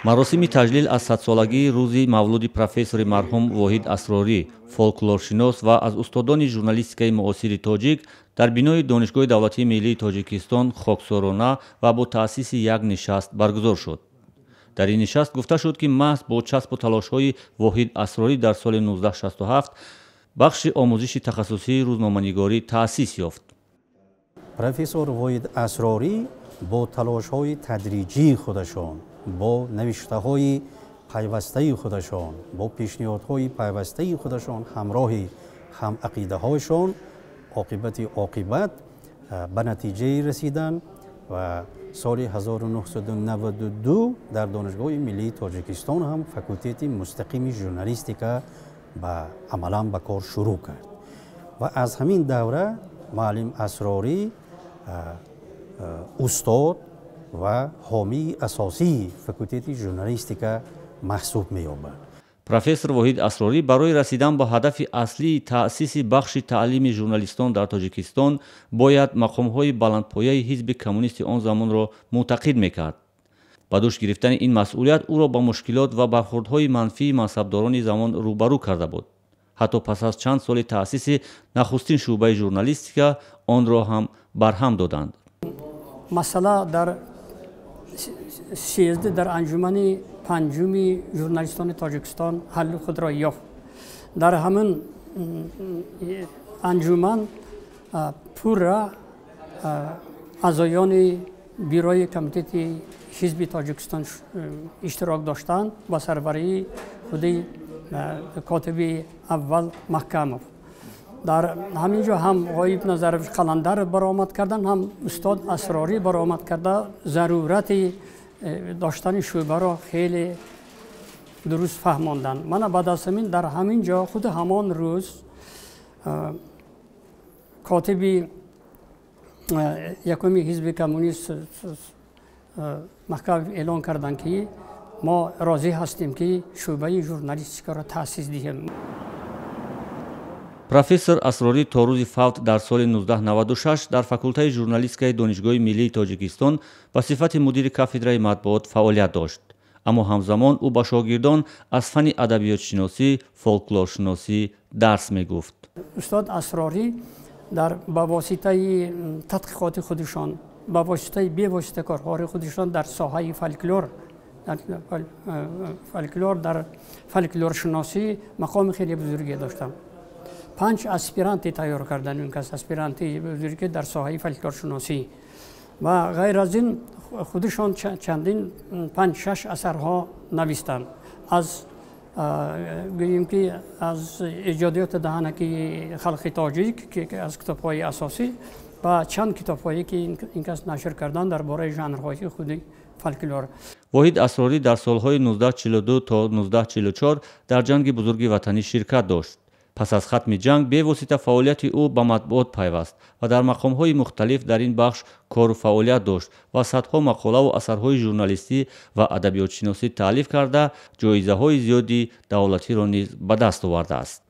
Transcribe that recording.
Маросими таҷлил аз садсолагии рӯзи мавлуди профессори марҳум Воҳид Асрорӣ, фолклоршинос ва аз устодони журналистикаи муосири тоҷик, дар бинои Донишгоҳи давлатии миллии Тоҷикистон хоксорона ва бо таъсиси як нишаст баргузор шуд. Дар ин нишаст гуфта шуд, ки маҳз бо часпу талошҳои Воҳид Асрорӣ дар соли 1967 бахши омӯзиши тахассусии рӯзноманигорӣ таъсис ёфт. Профессор Воҳид Асрорӣ бо талошҳои тадриҷии худашон, бо навиштаҳои пайвастаи худашон, бо пешниҳодҳои пайвастаи худашон, ҳамроҳи ҳамақидаҳояшон оқибат ба натиҷае расиданд ва соли 1992 дар Донишгоҳи миллии Тоҷикистон ҳам факултети мустақими журналистика ба амалан ба кор шурӯъ кард ва аз ҳамин давра муаллим Асрорӣ устод ва ҳомии асосии факултети журналистика маҳсуб меёбад. Профессор Воҳид Асрорӣ барои расидан ба ҳадафи аслии таъсиси бахши таълими журналистон дар Тоҷикистон бояд мақомҳои баландпояи ҳизби коммунисти он замонро мӯътақид мекард. Ба дӯш гирифтани ин масъулият ӯро ба мушкилот ва бархӯрдҳои манфии мансабдорони замон рӯбарӯ карда буд. Ҳатто пас аз чанд соли таъсиси нахустин шӯъбаи журналистика онро ҳам барҳам доданд. Масъала дар съезд, дар анҷумани панҷуми журналистони Тоҷикистон ҳалли худро ёфт. Дар ҳамин анҷуман пурра аъзоёни бюрои комитети ҳизби Тоҷикистон иштирок доштанд ба сарварии худи котиби аввал Маҳкамов. Дар ҳамин ҷо ҳам Ғоиб Назарович Қаландаров баромад карданд, ҳам устод Асрорӣ баромад карда, зарурати доштани шӯъбаро хеле дуруст фаҳмонданд. Мана баъд аз ҳамин дар ҳамин ҷо худи ҳамон рӯз котиби якуми ҳизби коммунист Маҳкамов эълон карданд, ки мо розӣ ҳастем, ки шӯъбаи журналистикаро таъсис диҳем. Профессор Асрорӣ то рӯзи фавт дар соли 1996 дар факултаи журналистикаи Донишгоҳи миллии Тоҷикистон ба сифати мудири кафедраи матбуот фаъолият дошт. Аммо ҳамзамон ӯ ба шогирдон аз фанни адабиётшиносӣ, фолклоршиносӣ дарс мегуфт. Устод Асрорӣ дар ба воситаи тадқиқоти худашон, ба воситаи бевосита корҳои худашон дар соҳаи фолклор, дар фолклоршиносӣ мақоми хеле бузурге доштанд. 5 аспиранти тайёр кардан ин кас, аспиранти бузурге дар соҳаи фолклоршиносӣ ва ғайр аз ин худашон чандин 5-6 асарҳо навистанд. Аз гӯем ки аз эҷодиёти даҳанаки халқи тоҷик, ки аз китобҳои асосӣ ва чанд китобҳое ки ин кас нашр карданд дар бораи жанрҳои худи фолклор. Воҳид Асрорӣ дар солҳои 1942 то 1944 дар ҷанги бузурги ватанӣ ширкат дошт. Пас аз хатми ҷанг бевосита фаъолияти ӯ ба матбуот пайваст ва дар мақомҳои мухталиф дар ин бахш кору фаъолият дошт ва садҳо мақолаву асарҳои журналистӣ ва адабиётшиносӣ таълиф карда, ҷоизаҳои зиёди давлатиро низ ба даст овардааст.